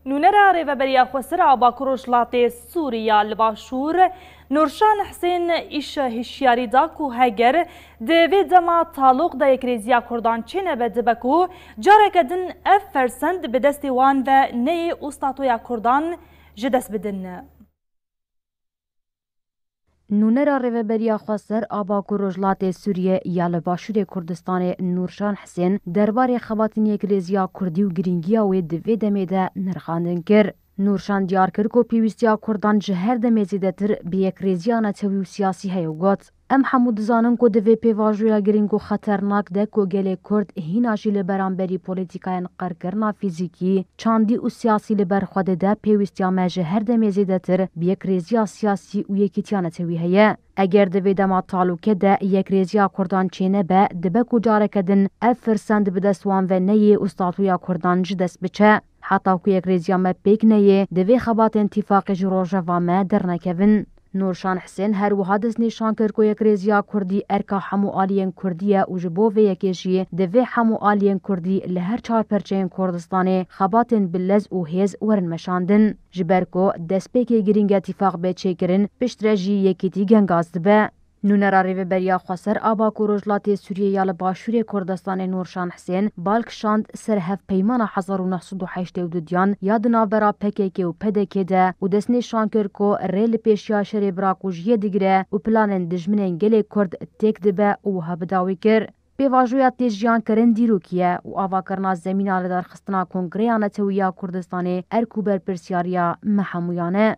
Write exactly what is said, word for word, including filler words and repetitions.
Nûnera Rêveberiya Xweser a Bakur Rojhilatê Sûriya li Başûr, Nûrşan Hisên, îşa hişyarî da ku heger di vê dema taloq de yekrêziya Kurdan çênebe, dibe ku careke din ev fersend bi destê wan ve neyê û statoya Kurdan ji dest bidin. Nûnera Rêveberiya Xweser a Bakur Rojhilatê Sûriyê ya li Başûrê Kurdistanê Nûrşan Hisên derbarê xebatên yekrêziya Kurdî û girîngiya wê di vê demê de nirxandin kir. Nûrşan diyar kir ku pêwîstiya Kurdan ji her demê zêdetir bi yekrêziya netewî û siyasî heye û got, Em hemû dizanin ku di vê pêvajoya girîng û xeternak de ku gelê Kurd hîna jî li beramberî polîtîkayên qirkirina fîzîkî, çandî û siyasî li ber xwe dide, pêwîstiya me ji her demê zêdetir bi yekrêziya siyasî û yekîtiya netewî heye. Eger di vê dema talûke de yekrêziya Kurdan çênebe, dibe ku careke din ev firsend bi dest wan ve neyê û statuya Kurdan ji dest biçe. Heta ku yekrêziya me pêk neyê, divê xebatên tîfaqê ji rojeva me dernekevin. Nûrşan Hisên her wiha destnîşan kir ku yekrêziya Kurdî erka hemû aliyên Kurdî ye û ji bo vê yekê jî divê hemû aliyên Kurdî li her çar perçeyên Kurdistanê xebatên bi lez û hêz werin meşandin. Ji ber ku destpêkê girîng e tîfaq bê çêkirin, piştre jî yekîtî gengaz dibe. Nûnera Rêveberiya Xweser a Bakur Rojhilatê Sûriyê ya li Başûrê Kurdistanê Nûrşan Hisên bal kişand ser hevpeymana hezar û neh sed û heştê û du diyan ya di navbera P K K û P D K de û destnîşan kir ku rê li pêşiya şerê bi rakujiyê digire û planên dijminên gelê Kurd têk dibe û wiha bi dawî kir, Pêvajoya têjiyankirin dîrokî ye û avakirina zemîna li darxistina Kongreya Netewî ya Kurdistanê erk û berpirsiyariya me hemûyan e.